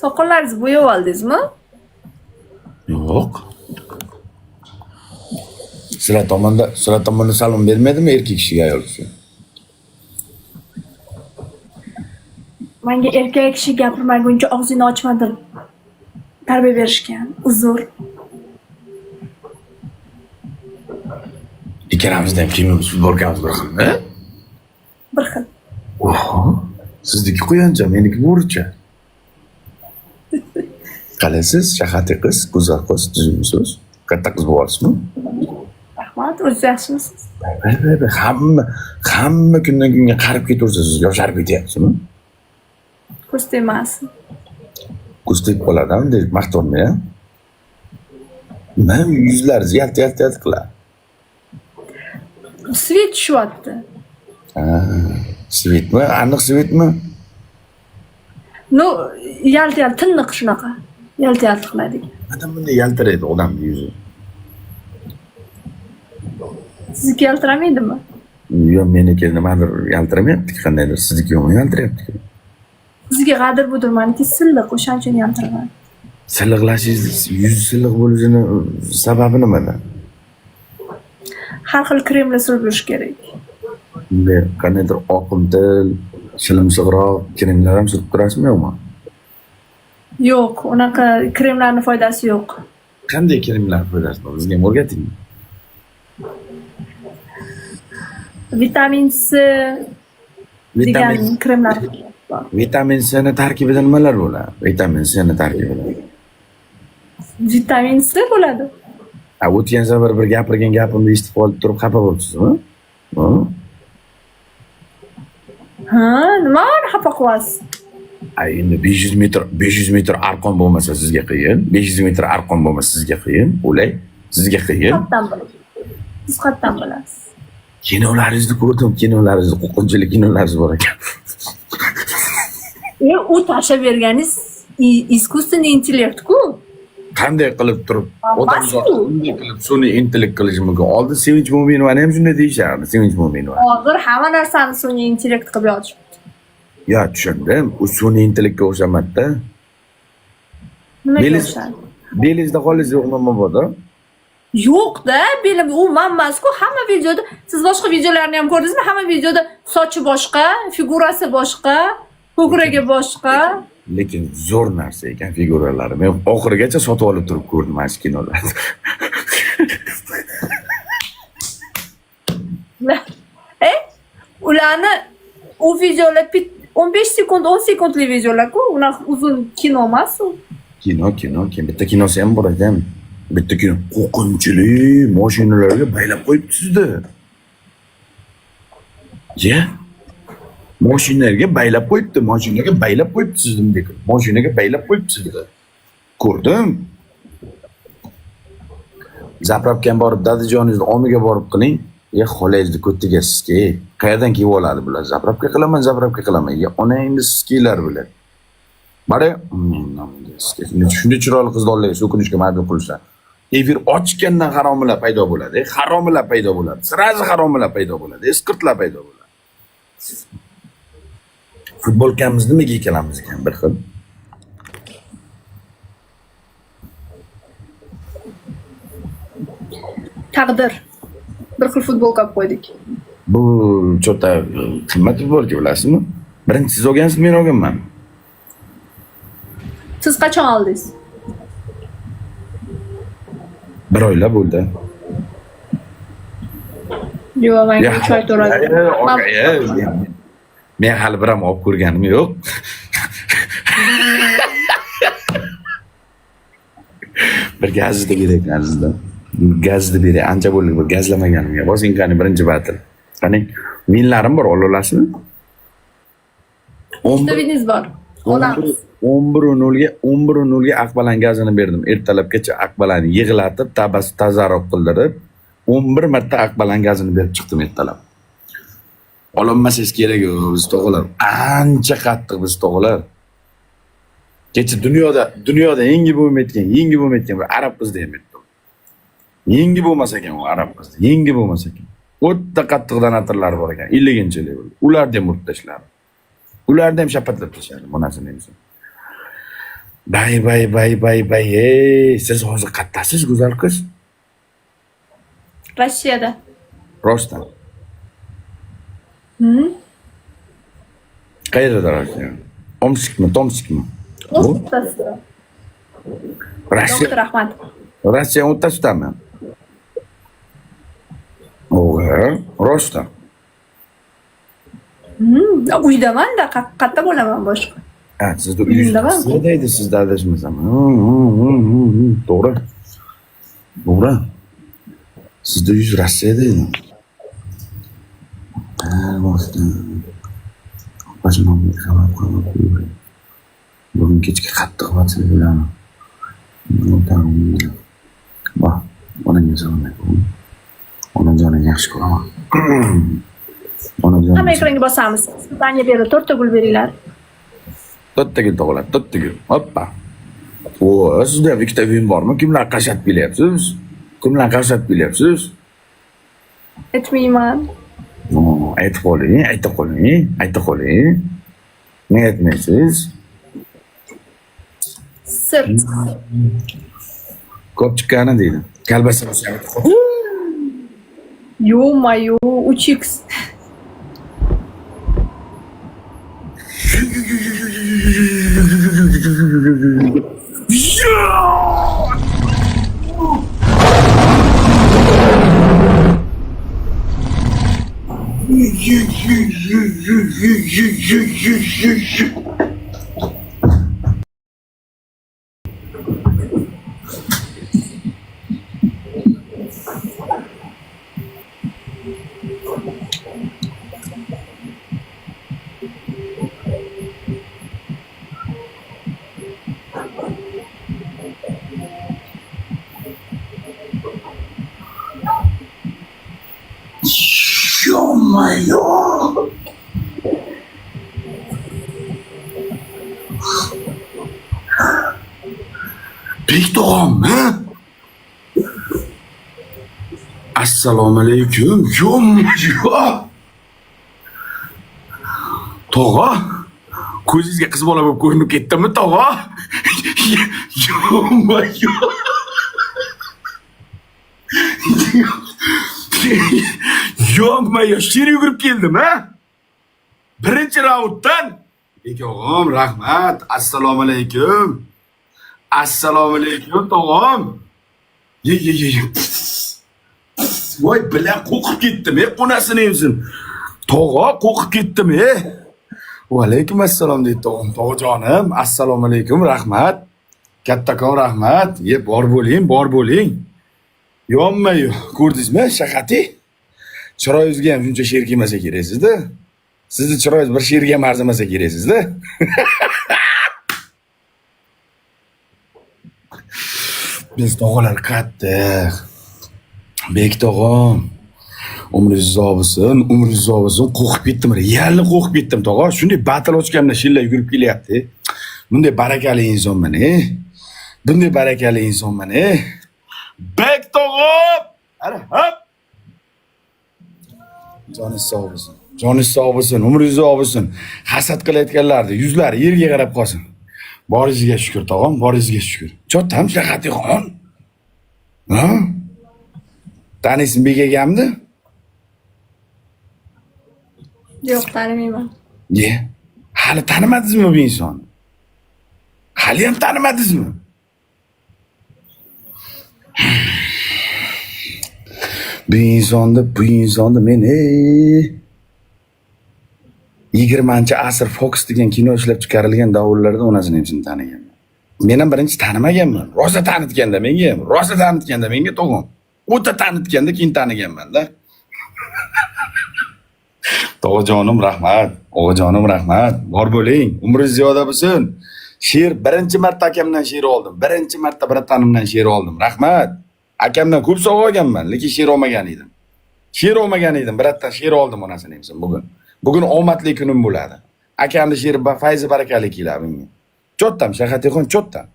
Soqollaringizni bo'yab oldingizmi? Yo'q. Sizlar tomonda salom bermaydimi erkak kishiga ayol kishi? Menga erkak kishi gapirmaguncha og'zingni ochma deb tarbiya berishgan. Uzr. Ikkalamizda ham kiyimimiz, futbolkamiz bir xilmi? Bir xil. Oho. Sizniki quyoncha, meniki bo'richa. Qalaysiz, shahati qiz, go'zal qiz, tuzukmisiz? Katta qiz bo'lyapsizmi? Rahmat, o'zingiz yaxshimisiz? Bay, bay, bay, hamma kundan kunga qarib ketaversa, siz yosharib ketyapsizmi? Ko'z tegmasin. Ko'z tegib qoladi, bunday maqtanmay, a? Nima yuzlaringiz yalt yalt yalt qiladi? Svet tushyapti. Ha, svetmi? Aniq svetmi? Ну, yalt yalt tiniq shunaqa. Yalt yalt qiladi. Nimadan bunday yaltiraydi odamning yuzi? Sizniki yaltiramaydimi? Yo'q, meniki nimadir yaltiramayapti, qandaydir. Sizniki yomon yaltirayapti. Sizga g'adir budir, meniki silliq, o'shaning uchun yaltiraman. Silliqlashingiz, yuz silliq bo'lishini sababi nimada? Har xil kremlar surib yurish kerak. Bunday qandaydir oqimtil, shilimsig'roq kremlar ham surib turasizmi yo'qmi? Yo'q, unaqa kremlarning foydasi yo'q. Qanday kremlar foydasi bor? Bizga ham o'rgating. Vitamin C degan kremlar bor. Vitamin C ni tarkibida nimalar bo'ladi? Vitamin C ni tarkibida. Vitamin C bo'ladi. Ha, o'tgan safar bir gapirgan gapimni eshitib qolib turib xafa bo'libsizmi? Ha? Ha, nima xafa qilyapsiz? Ay, endi 500 metr, 500 metr arqon bo'lmasa sizga qiyin, 500 metr arqon bo'lmasa sizga qiyin, o'lay, sizga qiyin. Qatdan bilasiz. Siz qatdan bilasiz. Kinolaringizni ko'rdim, kinolaringizni, qo'rqinchli kinolaringiz bor ekan. U tashlab berganingiz искусственный intellekt-ku. Qanday qilib turib Emas-ku. odamzod bunday qilib sun'iy intellekt qilishi mumkin? Oldin Sevinch Mo'minovani ham shunday deyishardi, Sevinch Mo'minova. Hozir hamma narsani sun'iy intellekt qilib yotishibdi. Ya tushundim, u sun'iy intellektga o'xshamadida. Nimaga o'xshadi? Belingizda qolingiz yo'qmi mabodo? Yo'q-da, belim u man emas-ku, hamma videoda siz boshqa videolarni ham ko'rdingizmi? Hamma videoda sochi boshqa, figurasi boshqa, ko'kragi boshqa. Lekin zo'r narsa ekan figuralari. Men oxirigacha sotib olib turib ko'rdim mana shu kinolarni. Ularni u videolar 15 sekund, 10 sekundli videolar-ku, unaqa uzun kino emas u. Kino, kino, keyin bitta kinosi ham bor ekan. Bitta kino qo'rqinchli mashinalarga baylab qo'yibdi-da. Ya? Mashinalarga baylab qo'yibdi, mashinaga baylab qo'yibsiz bunday qilib. Mashinaga baylab qo'yibsiz-da. Ko'rdim. Zapravkam borib, dadajoningizni omiga borib qiling. Ya xolangizni ko'tiga sizga, qayerdan kiyib oladi bular? Zapravka qilaman, zapravka qilaman. Ya onangni sizkilar bular. Bari, shunday chiroyli qizni olib so'kinishga majbur qilishadi. Efir ochgandan haromilar paydo bo'ladi, haromilar paydo bo'ladi. Sirazi haromilar paydo bo'ladi, eskortlar paydo bo'ladi. Futbolkamiz nimaga ikkalamiz ekan bir xil? Taqdir. Bir xil futbolka olib qo'ydik. Bu cho'ta qimmat futbolka, bilasizmi? Birinchi siz olgansiz, men olganman. Siz qachon oldingiz? Bir oylab bo'ldi. Yo'q, menga 3 oy to'ladi. Men hali bir ham olib ko'rganim yo'q. Bir gazni beray, gazni. Gazni beray, ancha bo'ldi bir gazlamaganimga. Bosing qani birinchi batl. Qani, minlarim bor, ola olasizmi? Uchta viningiz bor. Olamiz. 11:00ga Aqbalan gazini berdim. Ertalabgacha Aqbalanni yig'latib, tabasi tazarruq qildirib, 11 marta Aqbalan gazini berib chiqdim ertalab. Olinmasangiz kerak u, biz tog'alar. Ancha qattiq biz tog'alar. Kecha dunyoda yengi bo'lmayotgan bir arab qizni ham aytdim. Yengi bo'lmas ekan u arab qizni, yengi bo'lmas ekan. O'ta qattiq donatorlar bor ekan, 50-level. Ularni ham urib tashladi. Ularni ham shapatlab tashladi, bu narsani ham. Bay bay bay bay bay ey, siz hozir qattasiz, go'zal qiz? Rossiyada. Rostdan. Qayerda Rossiya? Omskmi, Tomskmi? O'rtasida. Rossiya, Doktor Ahmad. Rossiya o'rtasidami? O'g'ri, rostdan. Uydaman-da, qayerda bo'laman boshqa? Ha, sizni uyingiz Uyimdaman. Rossiyada edi, sizda adashmasam. To'g'ri. To'g'ri. Sizda uyingiz Rossiyada edi. Ha, rostdan. Opachimga xabar qilib qo'ying. Bugun kechki qattiq vatsil bo'laman. Voh, onangga assalomu alaykum. Onajonim yaxshi ko'raman. Onajonim. Hamma ekranga bosamiz. Tanya berdi, to'rtta gul beringlar. To'rtta gul tug'iladi, to'rtta gul. Hoppa. O, sizda ham ikkita uyim bormi? Kimlar qashat kelyapsiz? Kimlar qashat kelyapsiz? Aytmayman. Aytib qoling, aytib qoling, aytib qoling. Nega aytmaysiz? Sir. Ko'p chiqqani deydi. Kalbasa bo'lsa aytib qoling. Ё-моё, 3x. Ё-моё! Bek tog'ammi? Assalomu alaykum. Ё-моё! Tog'a, ko'zingizga qiz bola bo'lib ko'rinib ketdimi, tog'a? Ё-моё! Ё-моё, sher yugurib keldim, ha? Birinchi raunddan. Bek og'am, rahmat. Assalomu alaykum. Assalomu alaykum, tog'am. Ye ye ye. Voy, bilan qo'rqib ketdim, ey, onasini emsin. Tog'a, qo'rqib ketdim, ey. Va alaykum assalom deydi tog'am. Tog'ajonim, assalomu alaykum, rahmat. Kattakon rahmat. Ye, bor bo'ling, bor bo'ling. Yonma-yu, ko'rdingizmi, shaqati? Chiroyingizga ham shuncha she'r kelmasa kerak sizda. Sizni chiroyingiz bir she'rga ham arzimasa kerak sizda. Biz tog'alar qattiq. Bek tog'am, umringiz uzoq bo'lsin, umringiz uzoq bo'lsin. Qo'rqib ketdim, yalli qo'rqib ketdim tog'a. Shunday batil ochganimda shilla yugurib kelyapti. Bunday barakali insonman, ey. Bunday barakali insonman, ey. Bek tog'am! Ana, hop! Joningiz sog' bo'lsin. Joningiz sog' bo'lsin, umringiz uzoq bo'lsin. Hasad qilayotganlarni yuzlari yerga qarab qolsin. Boringizga shukr tog'am, boringizga shukr. Cho'tam Shahatixon. Ha? Taniysizmi Bek akamni? Yo'q, tanimayman. Ye. Hali tanimadingizmi bu insonni? Hali ham tanimadingizmi? Bu insonni men 20-asr Fox degan kino ishlab chiqarilgan davrlarda onasini hepsini taniganman. Men ham birinchi tanimaganman. Rosa tanitganda menga ham, rosa tanitganda menga tog'am. O'ta tanitganda keyin taniganman-da. Tog'ajonim rahmat, og'ajonim rahmat. Bor bo'ling, umringiz ziyoda bo'lsin. She'r birinchi marta akamdan she'r oldim. Birinchi marta bratanimdan she'r oldim. Rahmat. Akamdan ko'p sovg'a olganman, lekin she'r olmagan edim. She'r olmagan edim, biratdan she'r oldim onasini emsin bugun. Bugun omadli kunim bo'ladi. Akamning she'ri fayzi barakali keladi menga. Cho'ttam, Shahatixon cho'ttam.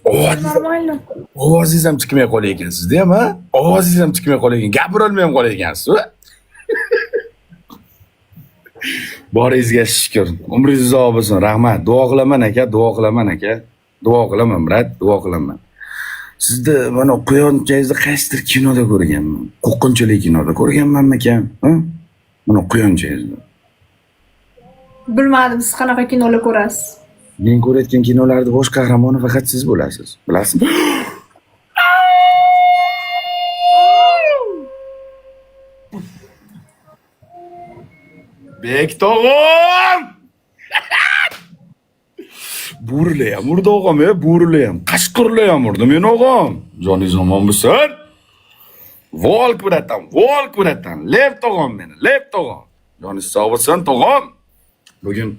Нормально. Ovozingiz ham chiqmay qolar ekan sizda ham, ha? Ovozingiz ham chiqmay qolar ekan, gapirolmay ham qolar ekansiz. Boringizga shukur. Umringiz uzoq bo'lsin. Rahmat. Duo qilaman aka, duo qilaman aka. Duo qilaman, брат, duo qilaman. Sizni mana quyonchayizni qaysidir kinoda ko'rganman. Qo'rqinchli kinoda ko'rganmanmikan? Ha? Mana quyonchangizni. Bilmadim, siz qanaqa kinolar ko'rasiz. Men ko'rayotgan kinolarda bosh qahramoni faqat siz bo'lasiz. Bilasizmi? Bek tog'am! Bo'rili ham urdi og'am, e, bo'rili ham, qashqirli ham urdi meni og'am. Joningiz omon bo'lsin. Волк, братан, волк, братан, лев tog'am meni, лев tog'am. Joningiz sog' bo'lsin, tog'am. Bugun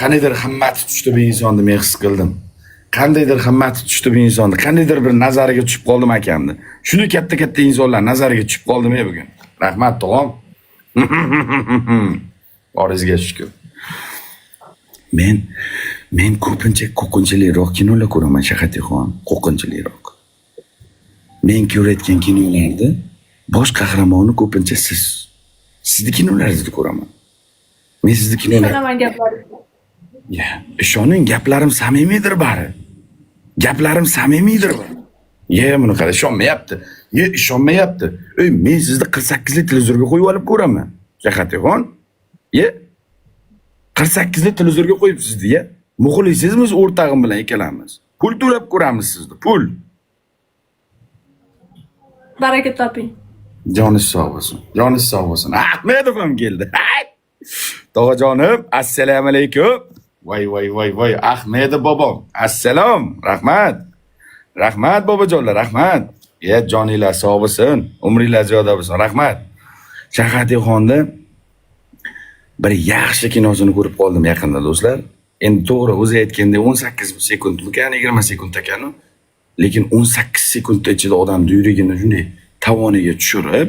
qandaydir himmati tushdi bu insonni, men his qildim. Qandaydir himmati tushdi bu insonni, qandaydir bir nazariga tushib qoldim akamni. Shuni katta-katta insonlar nazariga tushib qoldim ey bugun. Rahmat, tog'am. Boringizga shukur. Men ko'pincha qo'rqinchliroq kinolar ko'raman, Shahatixon, qo'rqinchliroq. Men ko'rayotgan kinolarda bosh qahramoni ko'pincha siz. Sizni kinolaringizni ko'raman. Men sizni kinolar Ishonaman gaplaringizga. Ya, ishoning, gaplarim samimiydir bari. Gaplarim samimiydir bari. Ye, buni qara, ishonmayapti. Ye, ishonmayapti. Ey, men sizni 48 lik televizorga qo'yib olib ko'raman. Shahatixon. Ye. 48 lik televizorga qo'yib sizni, ye. Muxlisizmiz o'rtog'im bilan ikkalamiz. Pul to'lab ko'ramiz sizni, pul. Baraka toping. Joningiz sog' bo'lsin. Joningiz sog' bo'lsin. Ahmedov ham keldi. Tog'ajonim, assalomu alaykum. Voy voy voy voy, Ahmedov bobom. Assalom, rahmat. Rahmat bobojonlar, rahmat. Ye, joninglar sog' bo'lsin, umringlar ziyoda bo'lsin. Rahmat. Shahatixonda bir yaxshi kinosini ko'rib qoldim yaqinda, do'stlar. Endi to'g'ri, o'zi aytgandek 18 sekundmikan, 20 sekund ekan. Lekin 18 sekund ichida odam yuragini shunday tovoniga tushirib,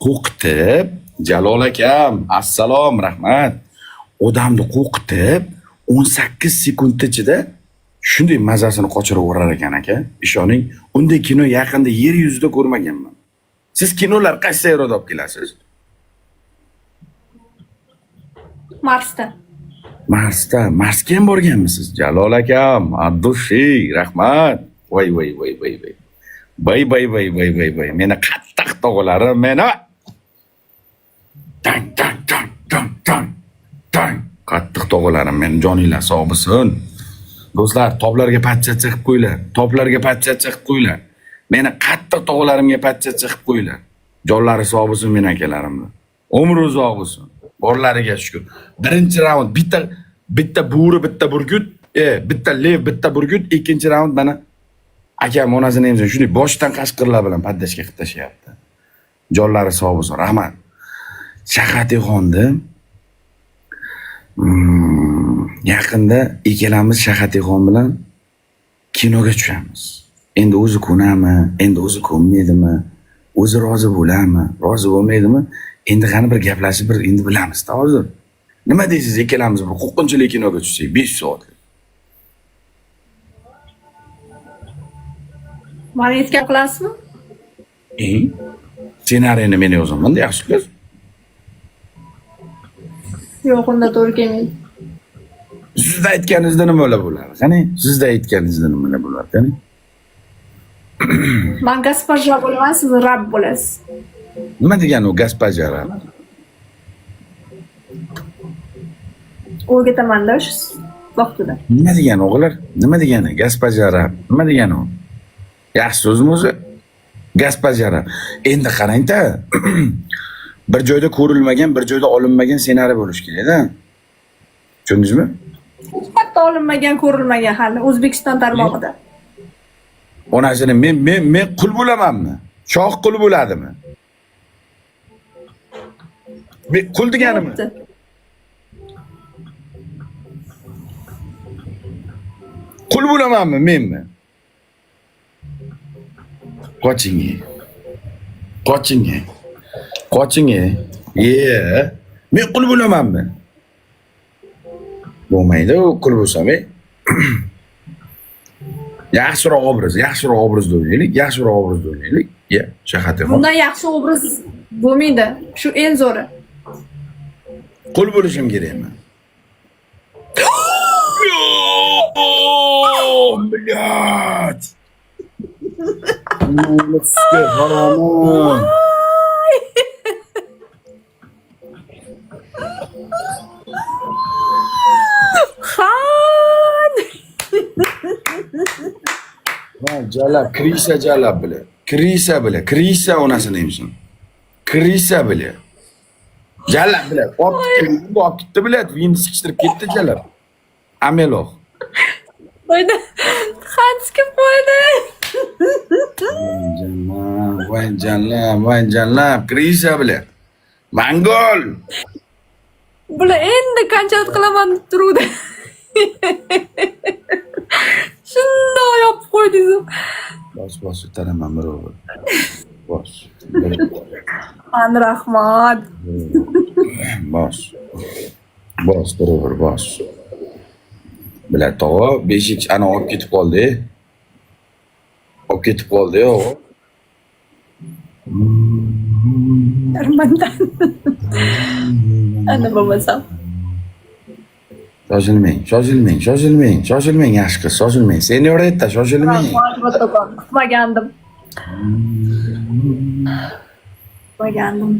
qo'rqitib, Jalol akam, assalom, rahmat. Odamni qo'rqitib, 18 sekund ichida shunday mazasini qochirib yuborar ekan aka. Ishoning, unday kino yaqinda yer yuzida ko'rmaganman. Siz kinolar qaysi sayyorada olib kelasiz? Marsda. Marsda, Marsga ham borganmisiz? Jalol akam, от души, rahmat. Voy voy voy voy voy. Voy voy voy voy voy voy. Meni qattiq tog'alarim meni. Tang tang tang tang tang. Tang. Qattiq tog'alarim meni, joninglar sog' bo'lsin. Do'stlar, toplarga patcha chiqib qo'yinglar. Toplarga patcha chiqib qo'yinglar. Meni qattiq tog'alarimga patcha chiqib qo'yinglar. Jonlari sog' bo'lsin meni akalarimni. Umri uzoq bo'lsin. Borlariga shukur. Birinchi raund bitta bitta bo'ri, bitta burgut, bitta лев, bitta burgut, ikkinchi raund mana akam onasini emsin. Shunday boshdan qashqirlar bilan поддержка qilib tashlayapti. Jonlari sog' bo'lsin. Rahmat. Shahatixonni yaqinda ikkalamiz Shahatixon bilan kinoga tushamiz. Endi o'zi ko'nami, endi o'zi ko'nmaydimi, o'zi rozi bo'ladimi, rozi bo'lmaydimi? Endi qani bir gaplashib bir endi bilamiz-da hozir. Nima deysiz, ikkalamiz bir qo'rqinchli kinoga tushsak 5 soatlik. Mani aytgan qilasizmi? Ssenariyni men yozaman, yaxshi qiz. Yo'q, unda to'g'ri kelmaydi. Sizda aytganingizda nimalar bo'ladi? Qani, sizda aytganingizda nimalar bo'ladi? Qani? Man госпожа bo'laman, siz раб bo'lasiz. Nima degani u госпожа раб? O'rgataman-da shu vaqtida. Nima degani o'g'illar? Nima degani госпожа раб? Nima degani u? Yaxshi so'zmi o'zi? Госпожа раб. Endi qarang-da, bir joyda ko'rilmagan, bir joyda olinmagan ssenariy bo'lishi kerak-da. Tushundingizmi? Hech qayerda olinmagan, ko'rilmagan hali O'zbekiston tarmog'ida. Onasini men qul bo'lamanmi? Shoh qul bo'ladimi? Men qul deganimi? Qul bo'lamanmi menmi? Qoching. Qoching. Qoching. Ye. Men qul bo'lamanmi? Bo'lmaydi, u qul bo'lsam, Yaxshiroq obraz, yaxshiroq obrazda o'ynaylik, yaxshiroq obrazda o'ynaylik. Ye, Shahatixon. Bundan yaxshi obraz bo'lmaydi. Shu eng zo'ri. Qul bo'lishim kerakmi? Yo'q, блядь. Haromi. Xan! Va jalab, крыса jalab бля. Крыса бля, крыса onasini emsin. Крыса бля. Jalab бля, olib ketdi, olib ketdi блядь, вин sikishtirib ketdi jalab. Ameloq. Qo'ydi. Xan sikib qo'ydi. Voy jalab, voy jalab, крыса бля. Mongol. Bular endi кончать qilaman deb turuvdi. Shundoq yopib qo'ydingiz. Bos, bos, itaraman birovni. Bos. Xan, rahmat. Bos. Bos, birovir, bos. Бля, tog'a beshik ana olib ketib qoldi. Olib ketib qoldi, og'a. Sharmandan. Ana bo'lmasam. Shoshilmang, shoshilmang, shoshilmang, shoshilmang, yaxshi qiz, shoshilmang. Señorita, shoshilmang. Rahmat, kattakon. Kutmagandim. Kutmagandim.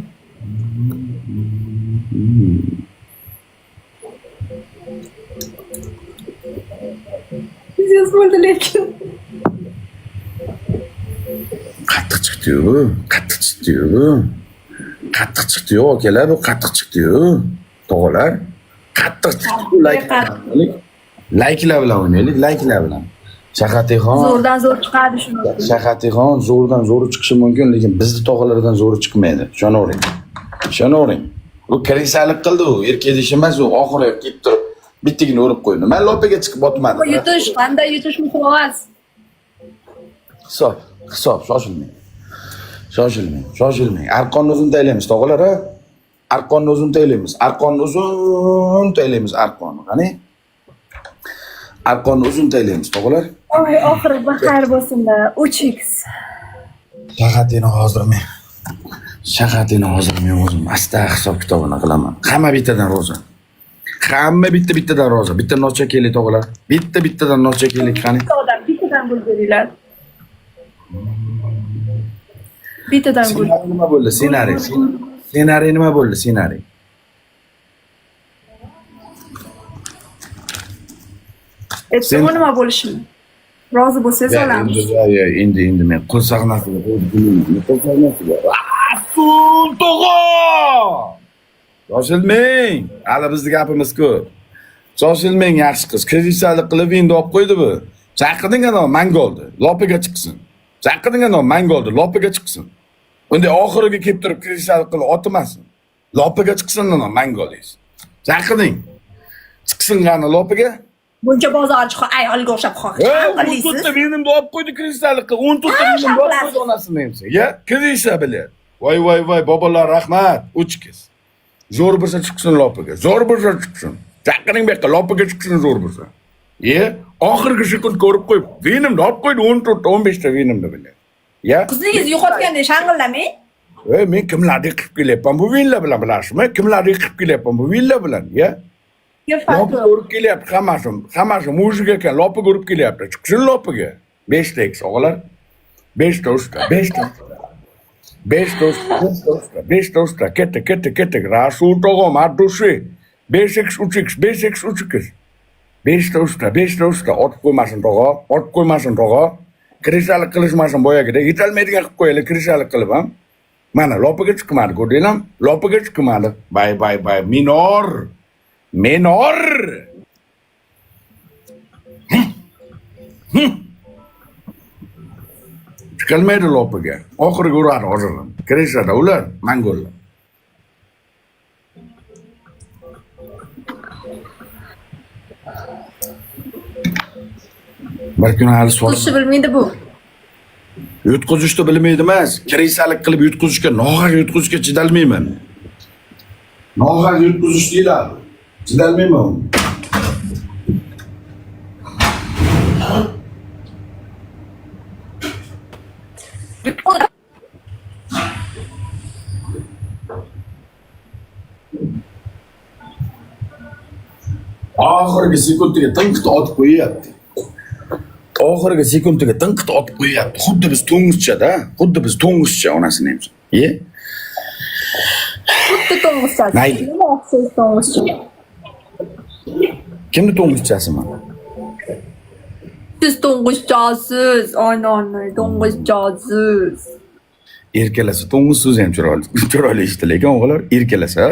Pиздец bo'ldi lekin. Qattiq chiqdi-yu, qattiq chiqdi-yu. Qattiq chiqdi-yu, akalar, bu qattiq chiqdi-yu. Tog'alar, qattiq chiqdi. Layk, layklar bilan o'ynaylik, layklar bilan. Shahatixon, Zo'rdan zo'r chiqadi shuni. Shahatixon zo'rdan zo'ri chiqishi mumkin, lekin bizni tog'alardan zo'ri chiqmaydi. Ishonavering. Ishonavering. U крыса lik qildi u, erkak ish emas u, oxiri kelib turib bittagina urib qo'ydi. Men lopaga chiqib botmadim. Yutish, qanday yutish muhim emas. Hisob, hisob, shoshilmang. Shoshilmang, shoshilmang. Arqonni uzun taylaymiz, tog'alar, ha? Arqonni uzun taylaymiz. Arqonni uzun taylaymiz, arqonni. Qani? Arqonni uzun taylaymiz, tog'alar. Oy, oxiri baxayr bo'lsin-da. 3x. Shahatini hozir men Shahatini hozir men o'zim asta hisob kitobini qilaman. Hamma bittadan ro'za. Hamma bitta bittadan ro'za. Bitta nocha kelik, tog'alar. Bitta bittadan nocha kelik, qani? Bitta odam bittadan gul beringlar. Bittadan gul. Ssenariy nima bo'ldi? Ssenariy. Ssenariy nima bo'ldi? Ssenariy. Aytdim nima bo'lishini. Rozi bo'lsangiz olamiz. Endi, endi, endi men qo'l sahnasiga qo'ydim. Qo'l sahnasiga. Rasul tog'a! Shoshilmang. Hali bizni gapimiz ko'p. Shoshilmang, yaxshi qiz. Крыса lik qilib endi olib qo'ydi bu. Chaqirding ana mongolni. Lopiga chiqsin. Chaqirding ana mongolni, lopiga chiqsin. Unday oxiriga kelib turib крыса lik qilib otmasin. Lopiga chiqsin ana mongolingiz. Chaqirding. Chiqsin qani lopiga. Buncha bozorchi ayolga o'xshab O'n to'rtta вин imni olib qo'ydi крыса lik qilib. 14 ta вин imni olib qo'ydi onasini emsa. Ya, крыса бля. Voy voy voy bobolar rahmat. Uch qiz. Zo'r bo'lsa chiqsin lopiga. Zo'r bo'lsa chiqsin. Chaqiring bu yoqqa lopiga chiqsin zo'r bo'lsa. Ye, oxirgi sekund ko'rib qo'yib, вин imni olib qo'ydi 14 ta 15 ta вин imni бля. Ya, Qizingiz yo'qotgandek shang'illamang. Ey, men kimlarni qilib kelyapman bu вин lar bilan bilasizmi? Kimlarni qilib kelyapman bu вин lar bilan, ya? Lopiga urib kelyapti hammasi. Hammasi мужик ekan, lopiga urib kelyapti. Chiqsin lopiga. 5 ta x o'g'lar. 5 ta uchta, 5 ta. 5 ta uchta, 5 ta uchta, 5 ta uchta. Ketdi, ketdi, ketdi. Rasul tog'am, от души. 5 x 3 x, 5 x 3 x. 5 ta uchta, 5 ta uchta. Otib qo'ymasin tog'a, otib qo'ymasin tog'a. Крыса lik qilishmasin boyagidek. Yetolmaydigan qilib qo'yaylik, крыса lik qilib ham. Mana lopiga chiqmadi, ko'rdinglarmi? Lopiga chiqmadi. Bay bay bay, minor. Minor. Chiqolmaydi lopiga. Oxiriga uradi hozir. Крыса da ular, mongollar. Bir kuni hali sor. Yutqizishni bilmaydi bu. Yutqizishni bilmaydi emas. Крыса lik qilib yutqizishga, nohaq yutqizishga chidalmayman. Nohaq yutqizish deyiladi. Chidalmayman unga. Oxirgi sekundiga tinqitib otib qo'yyapti. Oxirgi sekundiga tinqitib otib qo'yyapti. Xuddi biz to'ng'izcha-da, xuddi biz to'ng'izcha onasini ham. Ye? Xuddi to'ng'izchasi. Mayli. Nima o'xshaysiz to'ng'izchaga? Kimni to'ng'izchasiman? Siz to'ng'izchasiz, onani to'ng'izchasiz. Erkalasa to'ng'iz so'zi ham chiroyli, chiroyli eshitilar ekan, o'g'illar. Erkalasa,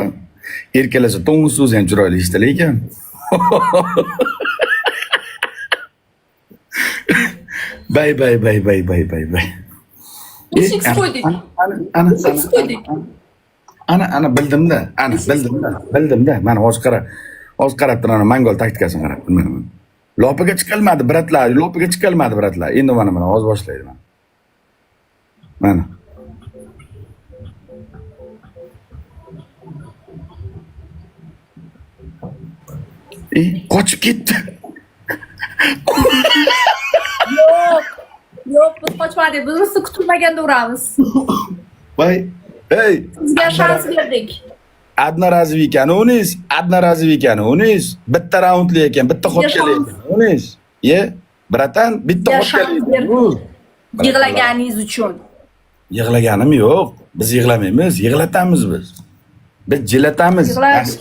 erkalasa to'ng'iz so'zi ham chiroyli eshitilar ekan. Bay bay bay bay bay bay bay. Uch x qo'ydik. Ana, ana, Uch x qo'ydik. Ana, ana bildimda, ana bildimda, bildimda. Mana hozir qara. Hozir qarab tur, ana mongol taktikasini qarab tur. Mana, mana. Lopaga chiqilmadi, брат lar, lopaga chiqilmadi, брат lar. Endi mana mana hozir boshlaydi mana. Mana. E, qochib ketdi. Yo'q. Yo'q, biz qochmadik. Biz rosa kutilmaganda uramiz. Voy, ey, Sizga shans berdik. Одноразовый ekan uningiz, одноразовый ekan uningiz. Bitta raundli ekan, bitta Sizga ходка li shans. Ekan uningiz. Ye, братан, bitta Sizga ходка li shans ekan. berdik. U. Yig'laganingiz uchun. Yig'laganim yo'q. Biz yig'lamaymiz, yig'latamiz biz. Biz jilatamiz. Yig'lash.